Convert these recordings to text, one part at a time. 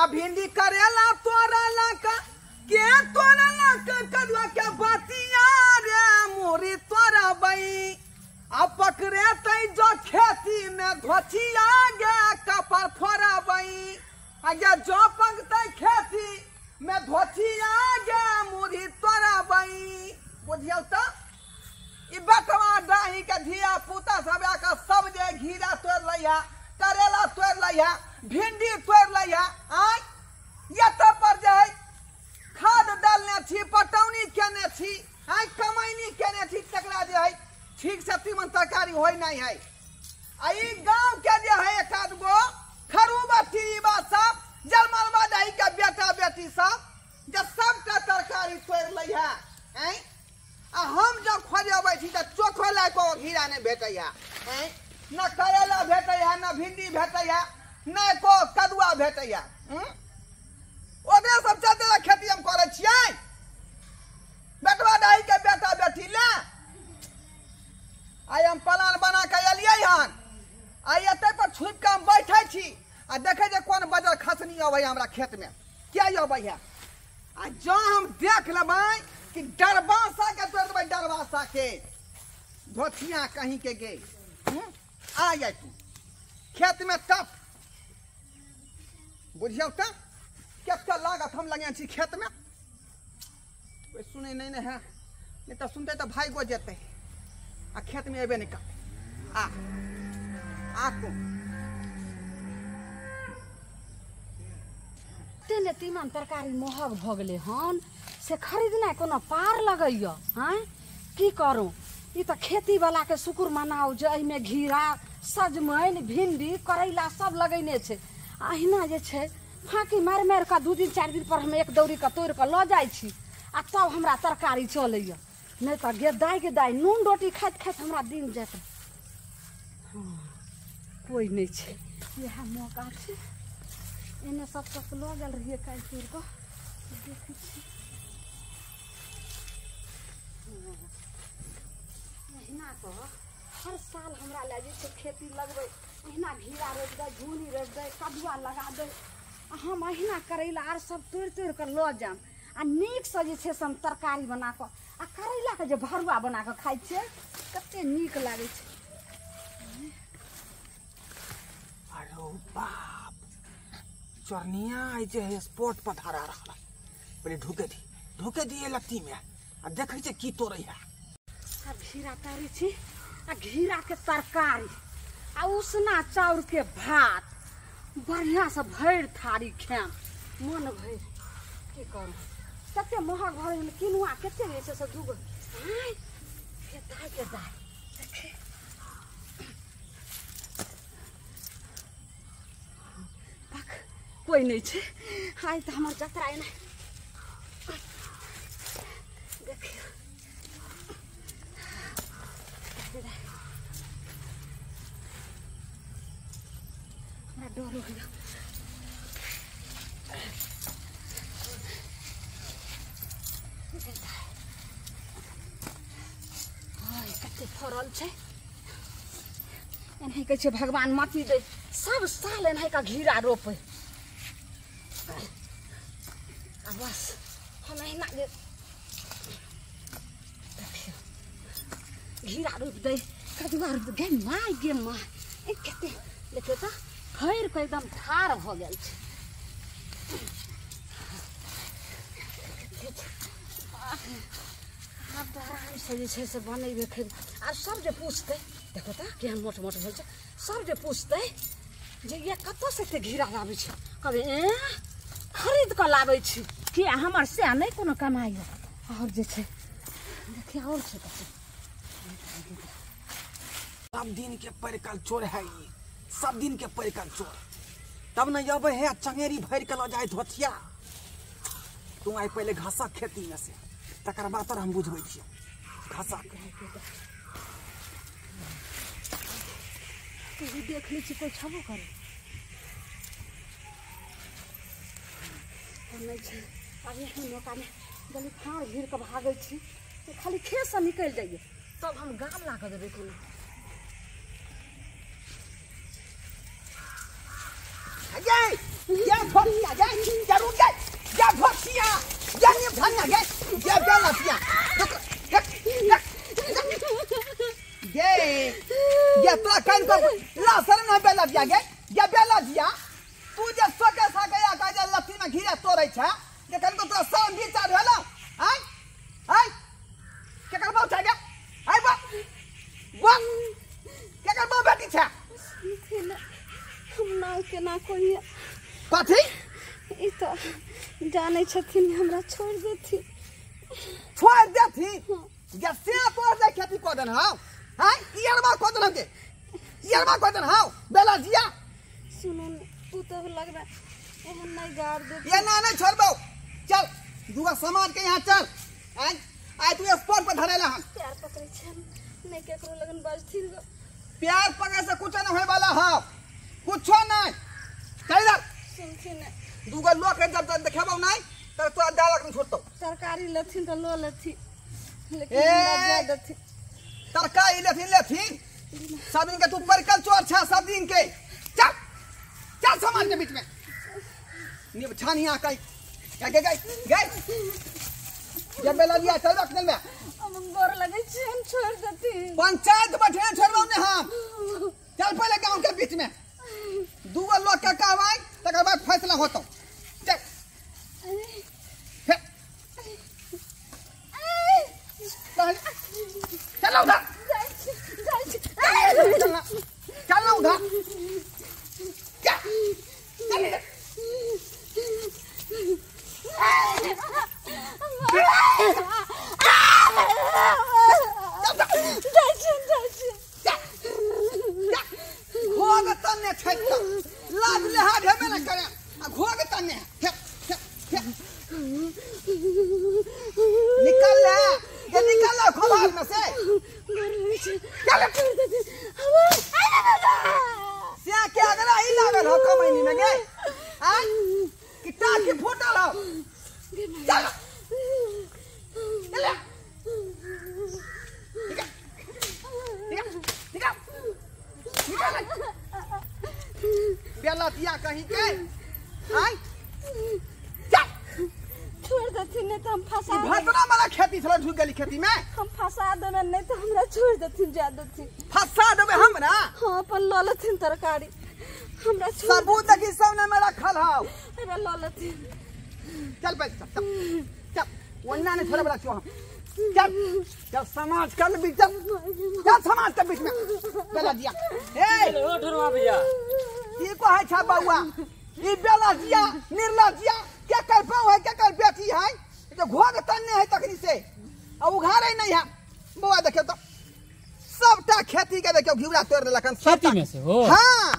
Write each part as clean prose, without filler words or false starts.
आ भिंडी करेला तोरा लक के तोरा लक कदुआ के बतिया रे मोरी तोरा बई आ पकड़े तै जो खेती में धोचिया गे कपर फोड़ा बई आ गे जो पंगतै खेती में धोचिया गे मुरी तोरा बई। बुझियौ त ई बटवा डाही के धिया पुता सब आके सब जे घीरा तोड़ लैया करेला तोड़ लैया भिंडी तोड़ लैया। आय एतऽ पर जे है खाद डालने छी पटौनी केने छी आय कमैनी केने छी तकरा जे है ठीक से तीमन तरकारी होय नहीं है। आ ई गाँव के जे है एक आध गो खरूबा टिरीबा सब जलमलबा डाही के बेटा बेटी सब जे सबटा तरकारी तोड़ लैया। आय आ हम जब खोजबै छी तऽ चोखो लायक घीरा नहि भेटैया। आँय न करेला भेटैया न भिंडी भेटैया न एको कदुआ भेटैया। ओकरे सब चलते खेती हम करै छियै बेटवा डाही के बेटा बेटी ले। आइ हम प्लान बना के एलियै हन आइ एतै पर छुपि के हम बैठै छी आ देखै जे कोन बजर खसनी अबैया हमरा खेत में किया अबैया। आ जँ हम देख लेबै कि डरबासा के तोड़ देबै डरबासा के धोथिया कहीं के गे। आ जाय तू खेत में टप बुझियौ तऽ कतेक लागत हम लगे छी खेत में। कोई सुनै नहीं ने है नहीं तऽ सुनतै तऽ भागि जेतै आ खेत में एबे नहीं करतै। आ आ तू कते ने तीमन तरकारी महग भऽ गेलै हन से खरीदनाइ कोनो पार लगैया। आँय की करू ई तऽ खेतीवलाके शुक्र मनाउ जे एहिमे घिरा सजमनि भिंडी करैला सब लगैने छै। आ अहिना जे छै फाँकी मारि मारि कऽ 2 दिन 4 दिन पर हम एक दौरीके तोड़ि कऽ लऽ जाइ छी आ तब हमरा तरकारी चलैया। नहि तऽ गे दाइ गे दाइ नून रोटी खाइत खाइत हमरा दिन जायत। हँ कोइ नहि छै इएह मौका छै। एने सब तक लऽ गेल रहियै काल्हि तोड़ि कऽ देखै छी अहिना कऽ हर साल हमरा लए जे छै खेती लगबै अहिना घिरा रोपि दै झुनी रोपि दै कदुआ लगा दै आ हम अहिना करैला आर सब तोड़ि तोड़ि कऽ लऽ जायब आ नीकसँ जे छै से हम तरकारी बना कऽ आ करैलाके जे भरुआ बना कऽ खाइ छियै कते नीक लागै छै। अरे बाप चोरनिया आई जे है स्पॉट पर धरा रहल पहिले ढुके दिए लत्ती में आ देखै छै की तोड़ै है। आ घिरा तोड़ै छी आ घिरा के तरकारी आ उसना चाउर के भात बढ़िया से भरि थारी खायब मन भरि। की करू कते महग भऽ गेल किनुआ कते रहै छै से दूगो दाइ के दाइ देखे पक कोइ नहि छै। आइ तऽ हमर जतरा एना देखियौ हमरा डर होइया। कते फरल छै एनाही कहै छै भगवान माफी दै सब साल एनाही का घिरा रोपै आ बस हम एहिना जे देखियौ घिरा रोपि दै कदुआ रोपि गे माय गे माय ए कते देखियौ तऽ फड़ि कऽ एकदम ठाढ़ भऽ गेल छै। आब तऽ आरामसँ जे छै से बनेबै खेबै। आब सब जे पूछतै देखो तऽ केहन मोट मोट भेल छै सब जे पूछतै जे ये कतऽसँ एते घिरा लाबै छै कहबै ए खरीद कऽ लाबै छी किया हमर सएह नहि कोनो कमाइ यऽ। आओर जे छै देखियौ आओर छै कतऽ सब दिन के परिकल चोर है ई सब दिन के परिकल चोर तब न अबै है चंगेरी भरि के लऽ जाय धोथिया। तू आइ पहिले घासक खेती में से तकर बाद हम बुझबै छियौ घासक। देख लै छी कोइ छबो करे नहि छै। आब एहन मौकामे गली फाड़ घिर कऽ भागै छी खाली खेतसँ निकलि जाइए तब हम गाम ला कऽ देबै कोनो। ये धोतिया गे जरूर गे ये धोतिया ये नहीं धनिया गे ये बेलतिया गे ये तोरा कान को ला शर्म न बेलतिया गे ये बेलतिया तू जे सोके सके या का जे लत्ती में घिरा तोरै छ के कन को तोरा शर्म विचार भेलो आय आय केकर बाप छ गे आय बा बा केकर बाप बेटी छ हम नाव केना कहिए कथी ई तो जानै छथिन हमरा छोड़ देथिन छोड़ देथिन जे से तोर जे खेती कऽ देन हौ हां ई अरबा कऽ देन के ई अरबा कऽ देन हौ बेला जिया सुनू तू तो लगबे एहन नहीं गार दे ये ना नहीं छोड़बौ चल दूगा समाज के यहाँ चल आय आय तू स्पॉट पर धरेला हम प्यार पकड़ै छन नहीं केकरो लगन बजथिन प्यार पकड़े से कुछ न होय वाला हौ कुछो नहीं चल इधर सुनथिन दूगो लोग के जब तक देखेबौ नहीं तब तोरा डालक नहीं छोड़तौ तरकारी लेथिन तो लो लेथिन लेकिन हमरा जा देथिन तरकारी लेथिन लेथिन सब दिन के तू परकल चोर छ सब दिन के चल चल समाज के बीच में निब छानिया कई गए गए गए जब बेला दिया चल रख में हम गोर लगै छी हम छोड़ देथिन पंचायत बैठे छोड़बौ ने हम चल पहले गांव के बीच में दूगो लोग के कहबै तकर बाद फैसला होतौ चल चल उधर चल उधर चल घोग तन्ने छै त लाज लेहा हेबे न करे आ घोग तन्ने निकल ले ये निकल ले खोलाल में से चल से के अगला ही लागल हो कमैनी में गे आ कि टाकी फूटल हो चल चल निकल निकल बेलतिया कहीं के आय चल छोड़ देथिन नहीं तो हम फंसा भतरा वाला खेती छलो झुक गेली खेती में हम फंसा देबै नहीं तो हमरा छोड़ देथिन जा देथिन फंसा देबै हमरा हां अपन ल लेथिन तरकारी हमरा छोड़ सबूत देखी सब ने में रखल हौ अरे ल लेथिन चल बैठ चल चल ओन्ना नहीं छोड़े वाला छियो हम चल चल समाज के बीच चल चल समाज के बीच में बेला दिया ए ओ ढोरवा भैया की कहै छ बौआ ई बेला दिया निर्ला दिया के कर पाऊ है के कर बेटी है जो घोग तन्ने है तखनी से आ उघारे नहीं है बौआ देखियो तो सबटा खेती के देखियो घिउरा तोड़ लेलखन खेती में से हो हां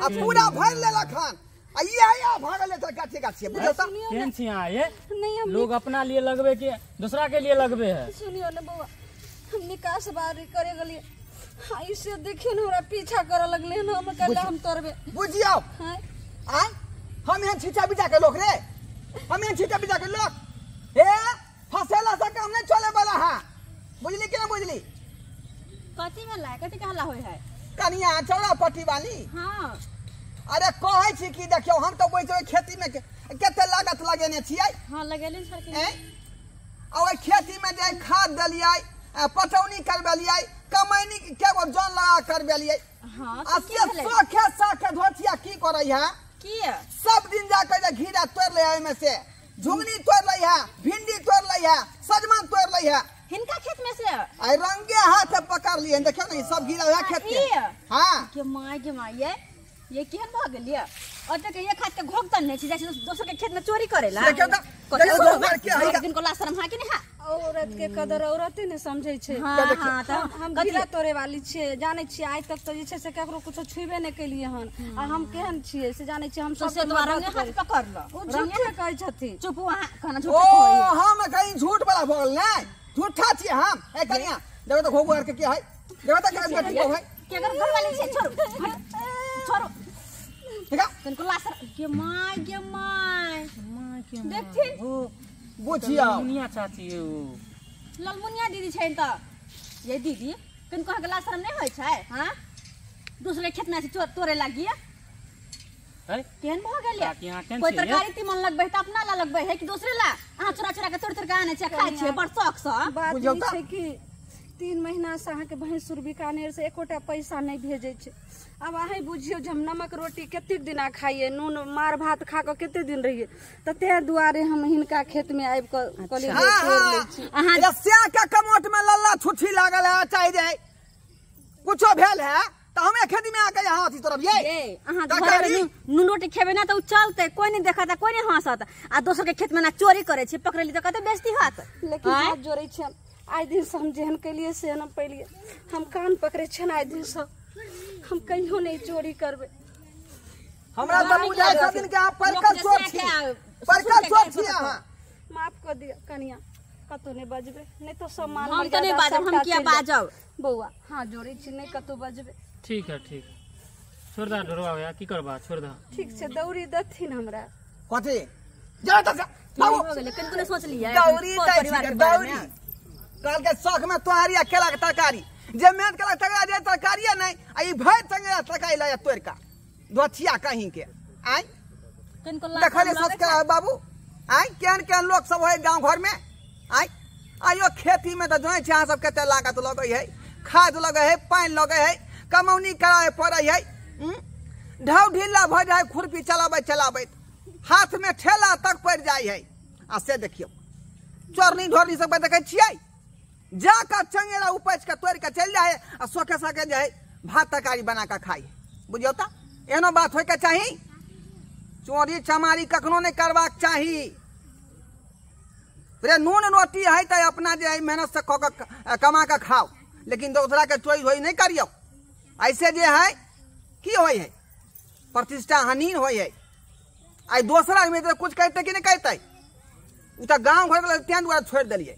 आ पूरा भर लेलखन आ ये आया भागल ले गाछे गाछे बुझल त केहन छी अहाँ ये नहीं हम लोग अपना लिए लगबे के दूसरा के लिए लगबे है सुनियो ने बौआ हम निकास बारी करे गेलिए हां इसे देखियो ने हमरा पीछा करे लगले न हम कहले हम तोड़बे बुझियो हां आय हम एहन छीचा बिचा के लोग रे हम एहन छीचा बिचा के लोग ए फसेला से काम नहीं चले वाला है बुझली कि ना बुझली कथी भेलै कथी के हल्ला होय है कनिया चौड़ा पट्टी वाली हां अरे कहै छी कि देखियो हम तो ओइ खेती में कते लागत लगेने छियै हां लगेले छलखिन ए आ ओइ खेती में जे खाद देलियै पटौनी करबेलियै कमैनी के गो जन लगा करबेलियै हां आ से सोखे साखे धोतिया की करै है की सब दिन जाकर जे घिरा तोड़ ले ओइ में से झुंगनी तोड़ लै है भिंडी तोड़ लै है सजमन तोड़ लै है हिनका खेत में से आई रंगे हाथ पकड़ लिए देखियो ने सब घिरा है खेत के हां के my के my ये केहन भऽ गेल ये ओते के एक हाथ के घोग तन नै छी जाइ छी दोसर के खेत में चोरी करेला देखियो त देखियो के है दिन को ला शर्म हा कि नै हा औरत के कदर औरते ने समझै छै हां हां त हम घिरा तोड़े वाली छियै जानै छियै आइ तक तऽ जे छै से केकरो कुछो छुबे नहि केलियै हन आ हम केहन छियै से जानै छियै हम सब सबके द्वारा मदद रंगे हाथ करै। पकड़ल ओ झूठे कहै छथिन चुप वहां खाना ओ झूठ कहै हम कहीं झूठ वाला भऽ गेल नै झूठा छियै हम ए कनिया देखो त घोघो आर के की है देखो त केकर बेटी को है केकर घर वाली छै छोड़ू छोड़ू ठीक है तनको ला शर्म के my के my देखथिन बुझियो ललमुनिया चाची ओ ललमुनिया दीदी छै त ये दीदी कनको अहाँके ला शर्म नहि होइ छै हां दूसरे खेत में से तोड़े लागिए केहन भऽ गेल काकी अहाँ केहन कोई छियै? तरकारी तीमन लगबै है तऽ अपना ला लगबै है कि दोसरे ला? अहाँ चोरा चोरा के तोड़ तोड़ के आनै छियै, खाइ छियै बड़ शौक सँ। बात बुझियौ ई तऽ। छै कि 3 महीना से अहाँके भैंसुर बीकानेर से एकोटा पैसा नहि भेजै छै। आब अहीं बुझियौ जे हम नमक रोटी कतेक दिना खाइए, नून मार भात खा कऽ कते दिन रहियै, तऽ ताहि दुआरे हम हिनका खेतमे आबि कऽ कहलियै जे तोड़ि लै छी। अहाँ रस्सिया के कमोट में लल्ला छुट्टी लागल है, चाहे जाए कुछो भेल है तो हमें खेती में आके यहाँ अथी तोड़बियै। ए, अहाँ तरकारी? घर में नून रोटी खेबै ना तऽ उ चलतै, कोई नहीं देखत, कोई नहीं हंसत, आ दोसर के खेत में ना चोरी करै छी, पकड़ेली तऽ कते बेइज्जती होत। लेकिन हाथ जोड़ै छियनि, आइ दिनसँ हम जेहन केलियै से हम पेलियै, हम कान पकड़ै छियनि, आइ दिनसँ हम कहियो नहि चोरी करबै। हमरा तऽ बुझाइ छथिन कि अहाँ परकर चोर छी, परकर चोर छी अहाँ। माफ कऽ दिअ कनिया, कतौ नहि बजबै, नहि तऽ सब मान हम तऽ नहि मर्यादा बाजब, हम सबटा किया चलि जायत। बाजब? बौआ हाथ जोड़ै छी, नहि कतौ बजबै। ठीक है ठीक, छोड़ दा ढोरवा भैया, की करबा, छोड़ दा। ठीक छै, दौरी देथिन हमरा। कथी जा तऽ जा, बाबू। भऽ गेलै, कनिको नहि सोचलियै दौरी पर दै परिवार छी के बारे दौरी, में। कहलकै शौक में तोहारी आ केला के तरकारी, जे मेहनत केलक तकरा जे तरकारिये नहि, आ ई भरि संगे तरकारी लऽ तोड़ि कऽ धोछिया कहीं के। आँय कनिको लाज देखलियै शरम सोच लगै के बाबू, आँय केहन केहन लोक सब होइ गाँव घर में। आँय आइयो खेती में तऽ जानै छी अहाँ सब कते लागत लगै है, खाद लगै है, पानि लगै है, कमौनी कराबे पड़ै है, ढाव ढीला भऽ जाइ है, खुरपी चलाबैत चलाबैत हाथ में ठेला तक पड़ि जाइ है। आ से देखियौ चोरनी ढोरनी सबके देखै छियै, जा कऽ चंगेरा उपैछ कऽ तोड़ि कऽ चलि जाइ है आ शौके शौके जे है भात तरकारी बना कऽ खाइ है। बुझियौ तऽ एहनो बात होइके चाही, चोरी चमारी कखनो नहि करबाक चाही। रे नून रोटी है तऽ अपना जे है मेहनत से कऽ कऽ कमा कऽ खाओ, लेकिन दोसरा के चोरी धोरी नहि करियौ। ऐसे जे है की होइ है, प्रतिष्ठा हानि होइ है। आइ दोसरा में तऽ कुछ कहतै कि नहि कहतै, ओ तऽ गाँव घरके तें दुआरे छोड़ि देलियै।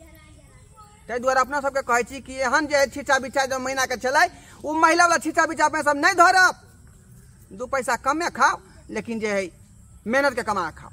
ताहि दुआरे अपना सबके कहै छी कि एहन जे है छिचा बिचा जे महीना के छलै, ओ महिला वाला छिचा बिचा अपने सब नहि धरब, 2 पैसा कमे खाओ लेकिन जे है मेहनत के कमा खाओ।